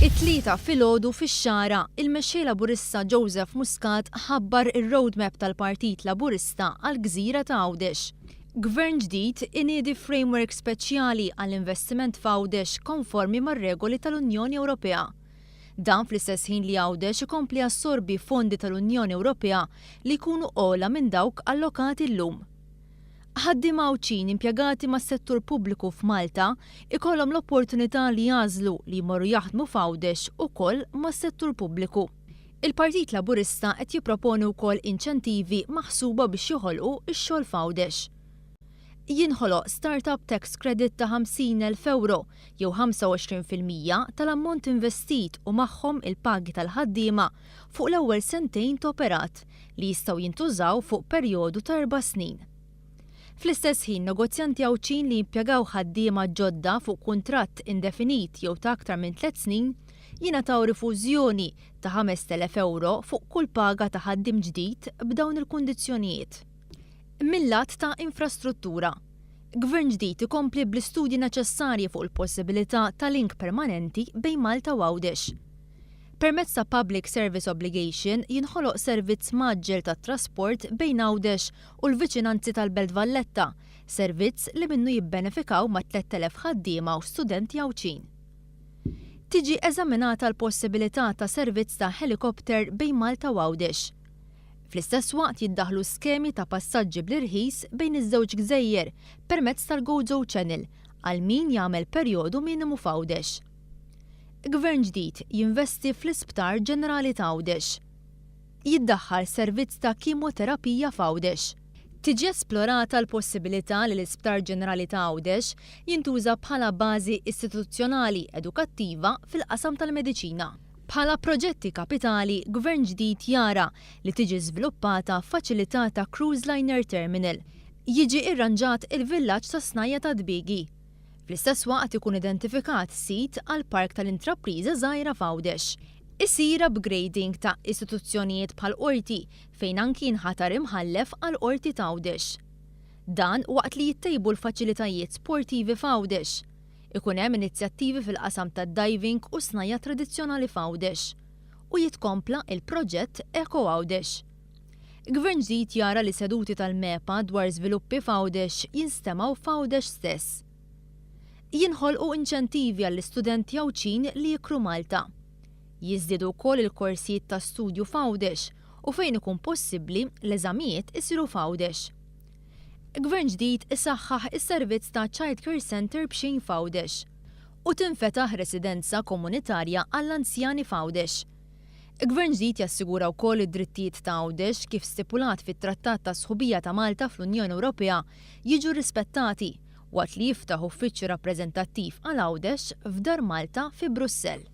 It-Tlieta filgħodu fix-Xagħra, il-Mexxej Laburista Joseph Muscat ħabbar ir-roadmap tal-Partit Laburista għall-gżira ta' Għawdex. Gvern ġdid iniedi framework speċjali għall-investiment f'Għawdex konformi mar-regoli tal-Unjoni Ewropea. Dan fl-istess ħin li Għawdex ikompli jassorbi fondi tal-Unjoni Ewropea li jkunu ogħla minn dawk allokati llum. Ħaddiema Għawdxin impjegati mas-settur pubbliku f'Malta ikollhom l-opportunità li jagħżlu li jmorru jaħdmu f'Għawdex ukoll mas-settur pubbliku. Il-Partit Laburista qed jipproponi wkoll inċentivi maħsuba biex joħolqu x-xogħol f'Għawdex. Jinħoloq start-up tax credit ta' 50,000 ewro jew 25% tal-ammont investit u magħhom il-pagi tal-ħaddiema fuq l-ewwel sentejn ta' operat li jistgħu jintużaw fuq perjodu ta' 4 snin. Fl-istess ħin, negozjanti Għawdxin li jimpjegaw ħaddiema ġodda fuq kuntratt indefinit jew ta' aktar minn 3 snin jingħataw rifużjoni ta' 5,000 euro fuq kull paga ta' ħaddiem ġdid b'dawn il-kundizzjonijiet. Mil-lat ta' infrastruttura, Gvern ġdid ikompli bl-istudji neċessarji fuq il-possibilità ta' link permanenti bejn Malta u Għawdex. Permezz ta' Public Service Obligation jinħoloq servizz mgħaġġel ta' trasport bejn Għawdex u l-viċinanzi tal-Belt Valletta, servizz li minnu jibbenefikaw ma' 3000 ħaddiema u studenti Għawdxin. Tiġi eżaminata l-possibilità ta' servizz ta' helikopter bejn Malta u Għawdex. Fl-istess waqt jiddaħlu skemi ta' passaġġi bl-irħis bejn iż-żewġ gżejjer permezz tal-Gozo Channel għal min jagħmel perjodu minimu f'Għawdex. Gvern ġdid jinvesti fl-Isptar Ġenerali ta' Għawdex. Jiddaħħal servizz ta' kimoterapija f'Għawdex. Tiġi esplorata l-possibilità li l-Isptar Ġenerali ta' Għawdex jintuża bħala bażi istituzzjonali edukattiva fil-qasam tal-mediċina. Bħala proġetti kapitali, gvern ġdid jara li tiġi żviluppata faċilità ta' cruise liner terminal. Jiġi irranġat il-villaġġ ta' snajja' ta' Dbiegi. Fl-istess waqt ikun identifikat sit għal park tal-intrapriża żgħira f'Għawdex. Isir upgrading ta' istituzzjonijiet bħal qorti fejn anki jinħatar imħallef għal qorti ta' Għawdex. Dan waqt li jittejbu l-faċilitajiet sportivi f'Għawdex. Ikun hemm inizjattivi fil-qasam tad-diving u snajja tradizzjonali f'Għawdex. U jitkompla il-proġett Eko Għawdex. Gvern ġdid jara li seduti tal-MEPA dwar żviluppi f'Għawdex jinstemgħu f'Għawdex stess. Jinħolqu inċentivi għall-istudenti Għawdxin li jikru Malta. Jiżdiedu wkoll il-korsijiet ta' studju f'Għawdex u fejn ikun possibbli l-eżamijiet isiru f'Għawdex. Gvern ġdid isaħħaħ is-servizz ta' Child Care Center b'xejn f'Għawdex u tinfetaħ residenza komunitarja għall-anzjani f'Għawdex. Gvern ġdid jassigura wkoll id-drittijiet ta' Għawdex kif stipulat fit-Trattat ta' Sħubija ta' Malta fl-Unjoni Ewropea jiġu rispettati waqt li jiftaħ uffiċċju rappreżentattiv għal Għawdex f'Dar Malta fi Brussell.